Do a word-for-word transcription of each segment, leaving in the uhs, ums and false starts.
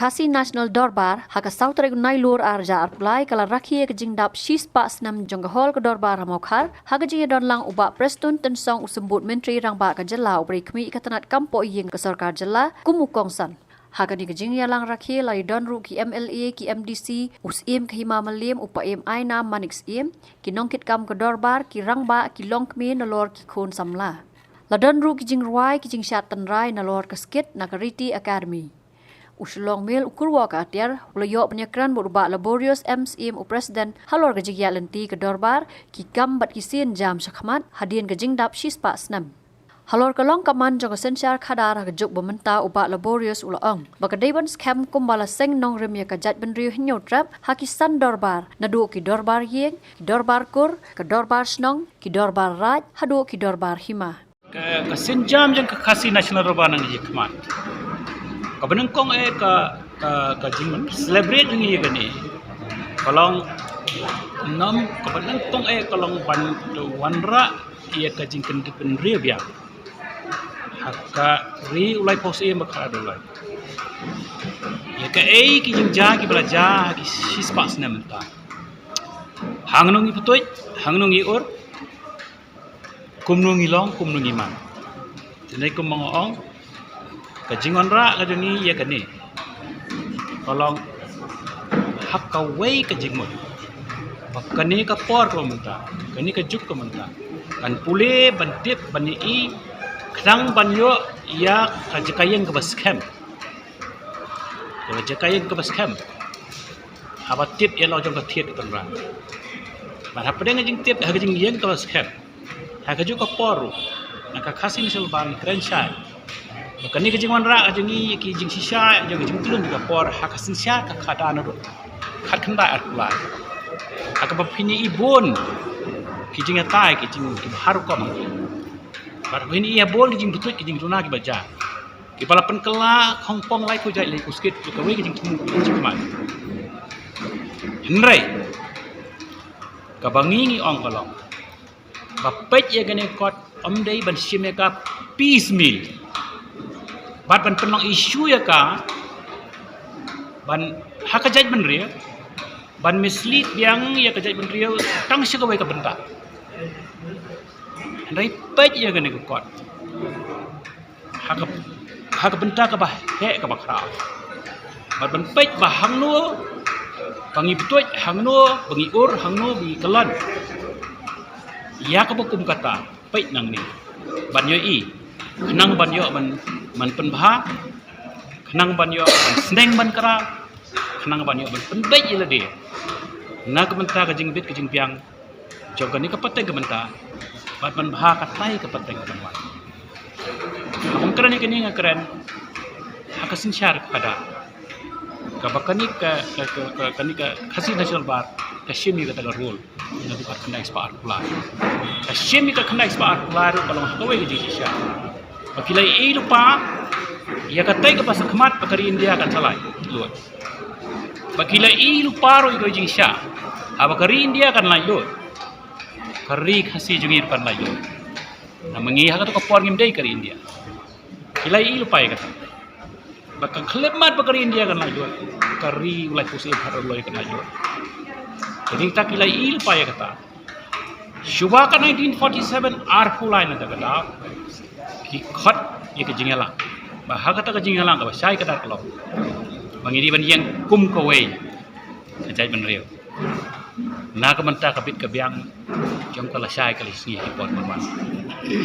Khasi National Dorbar, ha ka saw tarik u Nailur ar hajar arphew lai, ka la rakhe ïa ka jingdap shispah snem jong ka Hall ka Dorbar ha Mawkhar, ha ka jingïadon lang u Bah Prestone Tynsong, u Symbud Myntri Rangbah ka Jylla, uba dei khmih ïa ka tnat kam pohïing ka Sorkar Jylla kum u kongsan. Ha kane ka jingïalang rakhe la ïadon ruh ki M L A, ki M D C, u Syiem ka Hima Mylliem, u Paiem Ainam Manik Syiem, ki nongkitkam ka Dorbar, ki rangbah, ki longkmie nalor ki khun samla. La don ruh ki jingrwai, ki jingshad tynrai nalor ka skit na ka Riti Academy. U Shillong Mail, u Kurwok Atiar, u la ïoh ban ïakren bad u Bah Laborious M Syiem, u President, halor ka jingïaid lynti ka Dorbar, ki kam bad ki sienjam shakhmat hadien ka jingdap shispah snem. Halor ka long ka man jong ka synshar khadar ha ka juk ba mynta, u Bah Laborious u la ong ba ka dei ban skhem kumba la seng nongrim ïa ka jaitbynriew Hynñiewtrep ha ki san dorbar, naduh ki dorbar ïing, ki dorbar kur, ka dorbar shnong, ki dorbar raid, haduh ki dorbar hima. Ka, ka sienjam jong ka Khasi National Dorbar na ngi khmat. Kaba nyngkong eh ka, ka, ka jing celebrate jong ngi ïa kane ka long, nam, kaba nyngkong eh ka long ban wanrah ïa ka jingkyndit bynriew biang ha ka ri u Laiphew Syiem ba khadar lai. Ïa kaei ki jingjia kiba la jia ha ki shispah snem mynta. Hangno ngi pyntuid, hangno ngi ur, kumno ngi long, kumno ngi man. Te ngi kum ba nga ong, ka jingwanrah ka jong ngi ïa kane ka long ha kawei ka jingmut ba kane ka por kaba mynta, kane ka juk kaba mynta, kan pule ban tip, ban ïohi, khnang ban ïoh ïa ka jaka ïing kaba skhem. Ka jaka ïing kaba skhem. Haba tip ïa la jong ka thied ka tynrai. Bad hapdeng ka jingtip ha ka jingïeng kaba skhem, ha kajuh ka por ruh, na ka Khasi National Dorbar ngi kren shai ba kane ka jingwanrah ka jong ngi, ki jingshisha jong ka jingtlun ka por ha ka synshar ka khadar naduh khatkhyndai arphew lai, ha kaba phin ïohi bun ki jingïatai, ki jing, ki bha rukom. Bad phin ïohi bun ki jingbthut, ki jingduna kiba jia, kiba la pynkylla khongpong laiphew jait laiphew skit ïa kawei ka jingthmu ka jingkhmat. Hynrei kaba ngi ngi ong ka long ba peit ïa kane ka kot, ym dei ban shim ïa ka piecemeal bad ban pynlong issue ïa ka, ban ha ka jaitbynriew, ban mislead biang ïa ka jaitbynriew tang sha kawei ka bynta. Hynrei peit ïa kane ka kot ha ka, ha ka bynta kaba heh kaba khraw. Bad ban peit ba hangno ba ngi pyntuid, hangno ba ngi ur, hangno ba ngi kyllon. Ïa kaba kum kata, peit nangne ban ïohi, khnang ban ïoh ban, ban pynbha, khnang ban ïoh ban sneng ban kra, khnang ban ïoh ban pynbeit ïa lade na ka bynta ka jingbit ka jingbiang jong kane ka pateng ka bynta, bad ban bha ka tai ka pateng ka ban wan. Haba nga kren ïa kane nga kren ha ka synshar khadar, kaba kane ka, ka, ka, ka, kane ka Khasi National Dorbar ka shim ïa kata ka role naduh khatkhyndai spah arphew lai. Ka shim ïa ka khyndai spah arphew lai ruh ka long ha kawei ka jingshisha ba ki la ïohi lypa ïa katai kaba sngewkhmat ba ka ri India kan sa laitluid. Ba ki la ïohi lypa ruh ïa ka jingshisha, haba ka ri India kan laitluid, ka ri Khasi jong ngi ruh kan laitluid. Namar ngi ha kata ka por ngim dei ka ri India. Ki la ïohi lypa ïa kata. Ba ka khyllipmat ba ka ri India kan laitluid, ka ri u Laiphew Syiem Bharadwaj kan laitluid. Te nangta ki la ïohi lypa ïa kata. Shuwa ka nineteen forty-seven, arphew lai na kata ka daw, ki khot ïa ka jingïalang. Ba ha kata ka jingïalang kaba shai kdar ka long ba ngi dei ban ïeng kum kawei ka jaitbynriew na ka bynta ka bit ka biang jong ka lashai ka lashisngi ha ki por ban wan.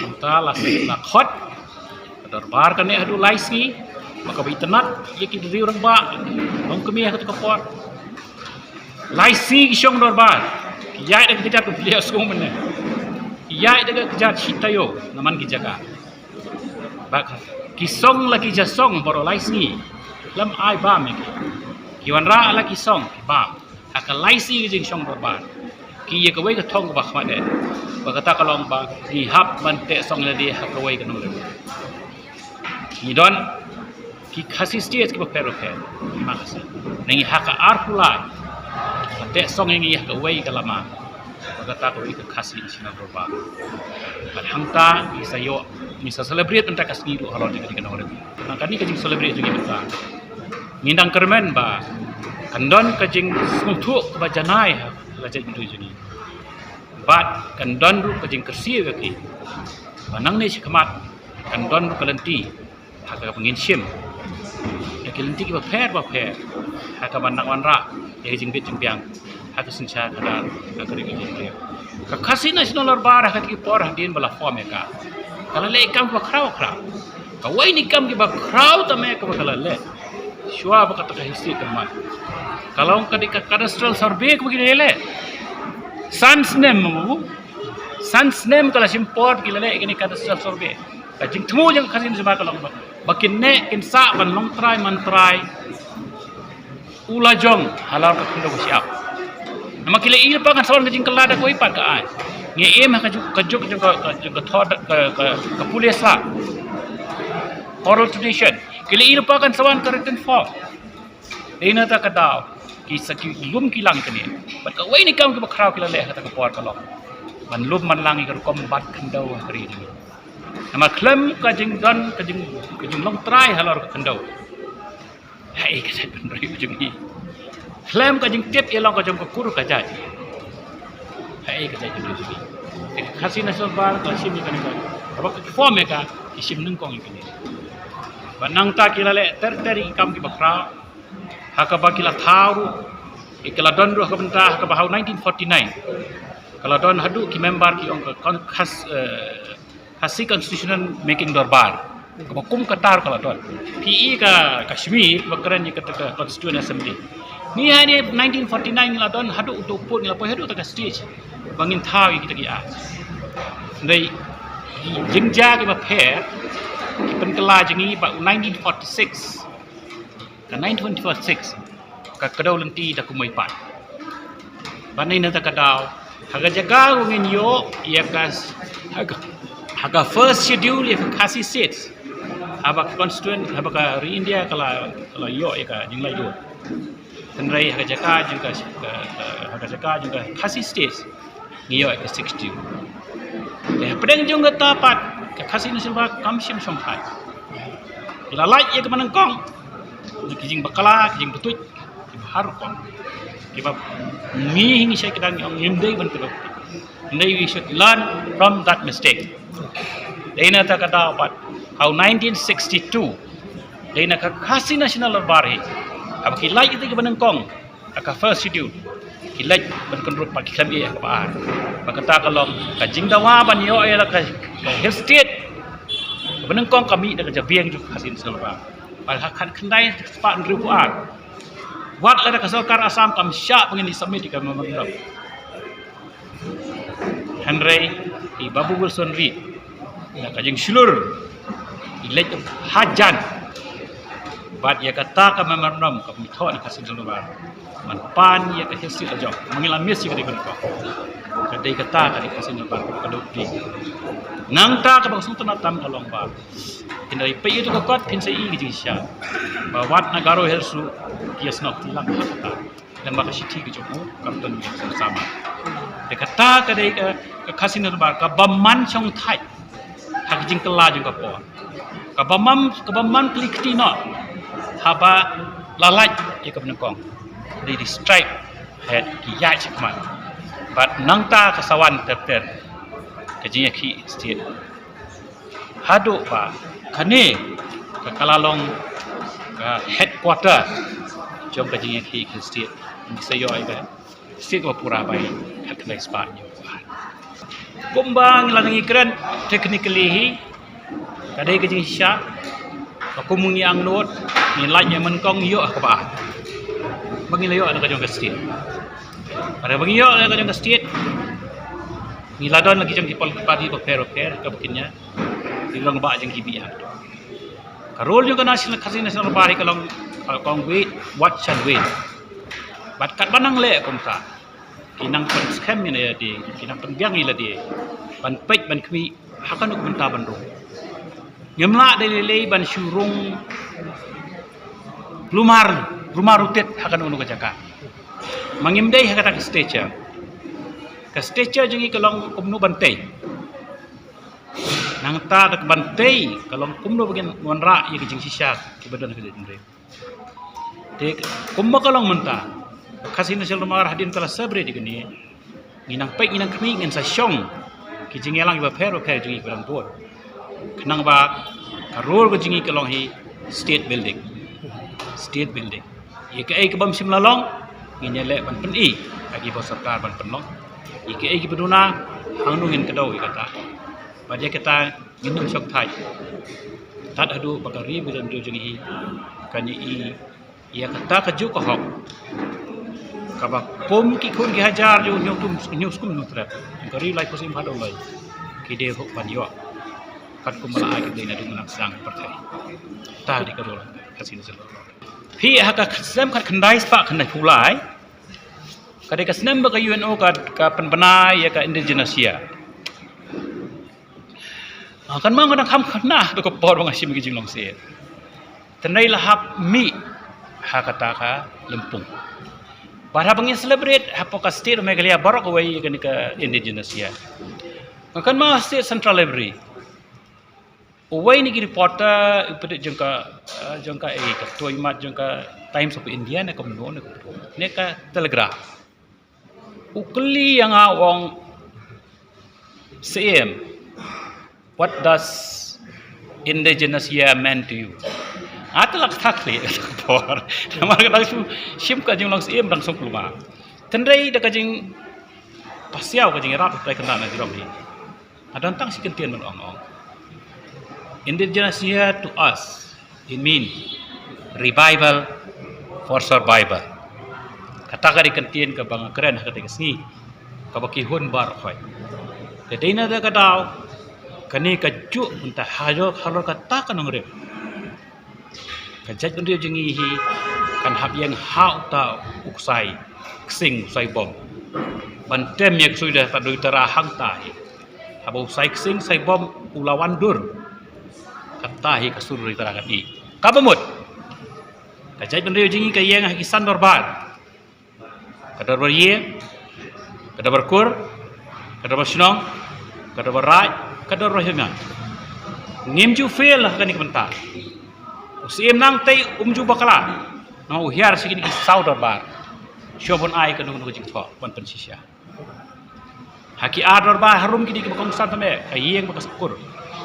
Hangta la, la khot ka dorbar kane haduh lai sngi, ba kaba itynnad ïa ki riew rangbah, longkmie ha kata ka por. Lai sngi ki shong dorbar, ki ïaid da ka kjat, kumba la ong mynne, ki ïaid da ka kjat shi taïew na man ki jaka. Ba ki song la ki ja song baroh lai sngi, lem ai bam ïa ki. Ki wanrah la ki song, ki bam ha ka lai sngi ka jingshong dorbar. Ki ïa kawei ka thong kaba khmat eh, ba kata ka long ba ngi hap ban teh song ïa lade ha kawei ka nongleh. Ngi don ki Khasi State kiba pher bapher, ma Khasi. Ngi ha ka arphew lai, ka teh song ïa ngi ha kawei ka lama. Ba kata kawei ka Khasi National Dorbar. Bad hangta ngi sa ïoh, ngi sa celebrate mynta ka sngi ruh halor jong ka nongrim. Nangta kane ka jing celebrate jong ngi mynta Ngin dang kyrmen ba kan don ka jingsngewthuh kaba janai ha la jait bynriew jong ngi. Bad kan don ruh ka jingkyrsiew ïa ki ba nangne shakhmat kan don ruh ka lynti ha kaba ngin shim ïa ki lynti kiba pher ba pher ha kaba nang wanrah ïa ki jingbit jingbiang ha ka synshar khadar ha ka ri ka jong ngi. Ka Khasi National Dorbar ha kata ki por hadien ba la form ïa ka, ka la leh kam kiba khraw khraw. Kawei na ki kam kiba khraw tang kaba ka la leh shuwa ba kata ka history ka man, ka long ka dei ka cadastral survey kaba ki la leh. San snem mo, san snem ka la shim por ki la leh kane ka cadastral survey. Ka jingthmu jong ka Khasi National Dorbar ka long ba, ba kin neh kin sah ban long trai man trai u la jong halor ka khyndew ka shyiap. Namar ki la ïohi lypa kan sa wan ka jingkylla da kawei pat ka aiñ. Ngi im ha ka juk, ka juk jong ka, ka juk ka thot ka, ka, ka pule sla. Oral tradition. Ki la ïohi lypa kan sa wan ka written form. Dei na kata ka daw ki sa ki lum ki lang kane. Bad kawei na ki kam kiba khraw ki la leh ha kata ka por ka long ban lum ban lang ïa ka rukom bat khyndew ha ka ri jong ngi. Namar khlem ka jingdon ka jing, ka jinglong trai halor ka khyndew, haei ka jaitbynriew jong ngi? Khlem ka jingtip ïa long ka jong ka kur ka jait, haei ka jaitbynriew jong ngi? Te ka Khasi National Dorbar ka shim ïa kane ka, kaba ka form ïa ka, ki shim nyngkong ïa kane. Bad nangta ki la leh ter ter ïa ki kam kiba khraw ha kaba ki la thaw ruh ïa, ki la don ruh ha ka bynta ha kaba ha u nineteen forty-nine ka la don haduh ki member ki ong ka kon-, khas, eh, Khasi Constitution Making Dorbar. Kaba kum kata ruh ka la don. Phi i ka, ka Kashmir ba kren ïa kata ka Constituent Assembly. Ngi ha ne nineteen forty-nine ngi la don haduh uta u pud, ngi la poi haduh uta ka stage ba ngin thaw ïa kita ki ar. Hynrei ki jingjia kiba pher ki pynkylla jong ngi ba u nineteen forty-six, ka nineteen forty-six ka kdew lynti da kumwei pat. Bad na kata ka daw ha ka jaka ba ngin ïoh ïa ka, ha ka, ha ka first schedule ïa ka Khasi State, haba ka constituent, haba ka ri India ka la, ka la ïoh ïa ka jinglaitluid. Hynrei ha ka jaka jong ka, ka, ka, ha ka jaka jong ka Khasi State ngi ïoh ïa ka sixty. Te hapdeng jong kata pat ka Khasi National Dorbar kam shym shongthait. Ki la lait ïa kaba nyngkong na ki jingbakla, ki jingpyntut, kiba har rukom, kiba ngi hi ngi shait kdang, ngi ong ngim dei ban kdew. Hynrei we should learn from that mistake. Dei na kata ka daw pat ha u nineteen sixty-two, dei na ka Khasi National Dorbar hi, haba ki lait ïa kaba nyngkong ha ka first schedule, ki leit ban kynrup pat, ki khlem ïeh ha kaba ar. Bad kata ka long ka jingdawa ban ïoh ïa la ka, ka Hill State kaba nyngkong, ka mih da ka jabieng jong ka Khasi National Dorbar. Bad ha ka khatkhyndai spah hynriewphew ar, wat lada ka sorkar Assam kam shah ban ïa submit ïa ka memorandum. Hynrei i Babu Wilson Reid da ka jingshlur, i leit hajan bad ïa kata ka memorandum kaba ithuh na ka Khasi National Dorbar ban pan ïa ka Hill State la jong. Ma ngi la miss ïa ka dei kaba nyngkong. Ka dei kata ka dei Khasi National Dorbar kaba ka dei. Nangta kaba ka sngewtynnat tam ka long ba hynrei peit ïa ka kot phin sa ïohi ka jingshisha ba wat na Garo Hills ruh ki ïasnoh kti lang ha kata. Lem bad ka shithi ka jong u kam don ïa ka sama. Te kata ka dei ka, ka Khasi National Dorbar kaba man shongthait ha ka jingkylla jong ka por, kaba man, kaba man kli kti noh haba la lait ïa kaba nyngkong. Dei di strike ha ki ïaid shakhmat. Bad nangta ka sa wan ter ter ka jingïakhih state. Haduh ba kane ka, ka la long ka headquarter jong ka jingïakhih ka state. Ngi sa ïoh ïa ka state ba pura bai khatkhyndai spah hynñiewphew ar. Kumba ngi la ngi kren technically hi, ka dei ka jingshisha ba kum ngi angnud, ngi lait ïa kaba nyngkong, ïoh ha kaba ar. Ba ngi la ïoh na ka jong ka state. Haba ngi ïoh na ka jong ka state, ngi la don la ki jong ki pol-, party bapher bapher, kaba kin ïa, ki long ba jong ki biang. Ka role jong ka National, Khasi National Party ka long, ka long wait, watch and wait. Bad katba nang leh kumta, ki nang pynskhem ïa lade, ki nang pynbiang ïa lade ban peit ban khmih ha kano ka bynta ban rung. Ngim lah dei lei lei ban shu rung kulmar, kulmar rutit ha kano kano ka jaka. Ma ngim dei ha kata ka stature. Ka stature jong ngi ka long kumno ban tei. Nangta da ka ban tei ka long kumno ba ngin wanrah ïa ka jingshisha kiba don ha ka jaitbynriew. Te kumba ka long mynta, Khasi National Party hadien ka la celebrate ïa kane, ngi nang peit, ngi nang khmih, ngin sa shong ki jingïalang bapher bapher jong ngi kiba dang bun. Khnang ba ka role ka jong ngi ka long hi state building. State building. Ïa kaei kaba ym shym la long, ngin ïaleh ban pyni ha ki bor sorkar ban pynlong. Ïa kaei kiba duna, hangno ngin kdew ïa kata. Bad ïa kata ngin ym shong thait tad haduh ba ka ri bad ka jaitbynriew jong ngi kan ïohi ïa kata kajuh ka hok kaba kum ki khun ki hajar jong ngi, kum ngi skum ngi trep, ka ri lai phew snem haduh lai ki dei hok ban ïoh katkum ba la ai ki dei naduh mynta sdang pyrthei. Ta dei ka role Khasi National Party. Phi ha ka snem khatkhyndai spah khyndaiphew lai, ka dei ka snem ba ka U N O ka, ka pynbna ïa ka Indigenous Year. Ah, kan ma nga dang kham khana da ka por ba nga shim ki jinglong sih. Tynrai la hap mih ha kata ka lympung. Bad haba ngi celebrate hapoh ka state of Meghalaya baroh kawei ïa kane ka Indigenous Year. Nga kynmaw ha State Central Library, uwei na ki reporter, u pyndik jong ka, eh, jong ka, eh, ka tuimat jong ka Times of India ne kumno ne kumno, ne ka Telegraph, u kylli ïa nga, u ong, "Syiem, what does Indigenous Year mean to you?" Nga te la kata khlieh ka por. Namar ka dang shim, shim ka jinglong syiem dang sngewkhlem. Tynrai da ka jingpasiaw, ka jingïarap, ka jingkyndah na jrong hi, nga don tang shi kyntien ban ong, ong, "Indigenous Year to us, it means revival for survival." Kata ka dei ka kyntien kaba nga kren ha katei ka sngi, kaba ki hun baroh khoit. Te dei na kata ka daw, kane kajuh mynta halor, halor kata ka nongrim, ka jaitbynriew jong ngi hi kan hap ïeng ha uta u ksai ksing, u ksai bom, ban tem ïa ka shuh da ka dei tara hangta hi. Haba u ksai ksing, ksai bom u la wan dur, kata hi ka sur dei tara ka dei. Kaba mut ka jaitbynriew jong ngi ka ïeng ha ki san dorbar. Ka dorbar ïing, ka dorbar kur, ka dorbar shnong, ka dorbar raid, ka dorbar hynmen. Ngim ju fail ha kane ka bynta. U syiem nangtei um ju bakla. Nga u hiar sha kine ki saw dorbar. Shuwa ban ai kano kano ka jingthoh ban pynshisha. Ha ki ar dorbar harum ki dei kiba kongsan tang, ka ïing bad ka kur.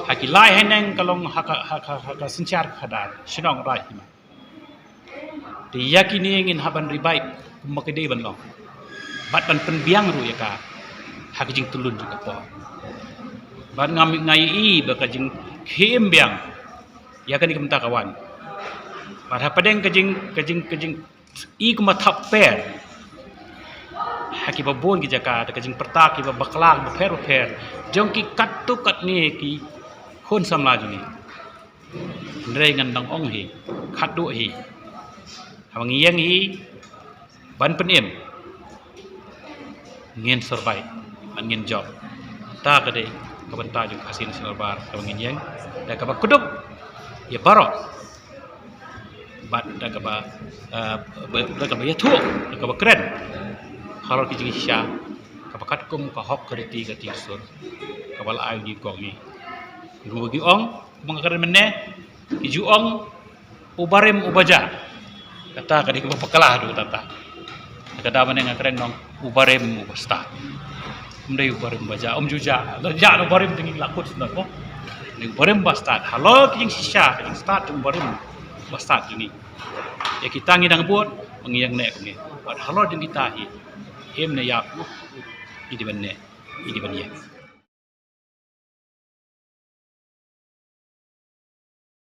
Ha ki lai hynmen ka long ha ka, ha ka, ha ka synshar khadar, shnong, raid, hynmen. Te ïa kine ngin hap ban revive kumba ki dei ban long, bad ban pynbiang ruh ïa ka ha ka jingtyllun jong ka por. Bad nga, nga ïohi ba ka jingkhie im biang ïa kane ka bynta ka wan. Bad hapdeng ka jing, ka jing, ka jing i kumba thap per ha kiba bun ki jaka, da ka jingpyrta kiba bakla bapher bapher jong ki katto katne ki khun samla jong ngi. Hynrei ngan dang ong hi, khatduh hi, haba ngi ïeng hi ban pynim, ngin survive, ban ngin jop. Ta ka dei ka bynta jong ka Khasi National Bar, kaba ngin ïeng da kaba kdup ïa baroh, bad da kaba, eh, da kaba ïathuh, da kaba kren halor ki jingshisha, kaba katkum ka hok, ka riti, ka tingsur kaba la ai u Blei ïa ngi. Ruh ki ong, kumba nga kren mynne, ki ju ong, "U barim u baja." Kata ka dei kaba bakla haduh katta. Ka dei ba nga kren nong, "U barim u bastad." Um dei u barim u baja, um ju jah. Lah jah noh u barim, te ngi la kut shuh noh, ko. Dei u barim u bastad. Halor ki jingshisha, ki jingstad jong u barim u bastad jong ngi, ïa kita ngi dang bud, ngi ïeng ne kumne. Bad halor jong kita hi, im ne ïap, i dei ban ne, i dei ban ïeng.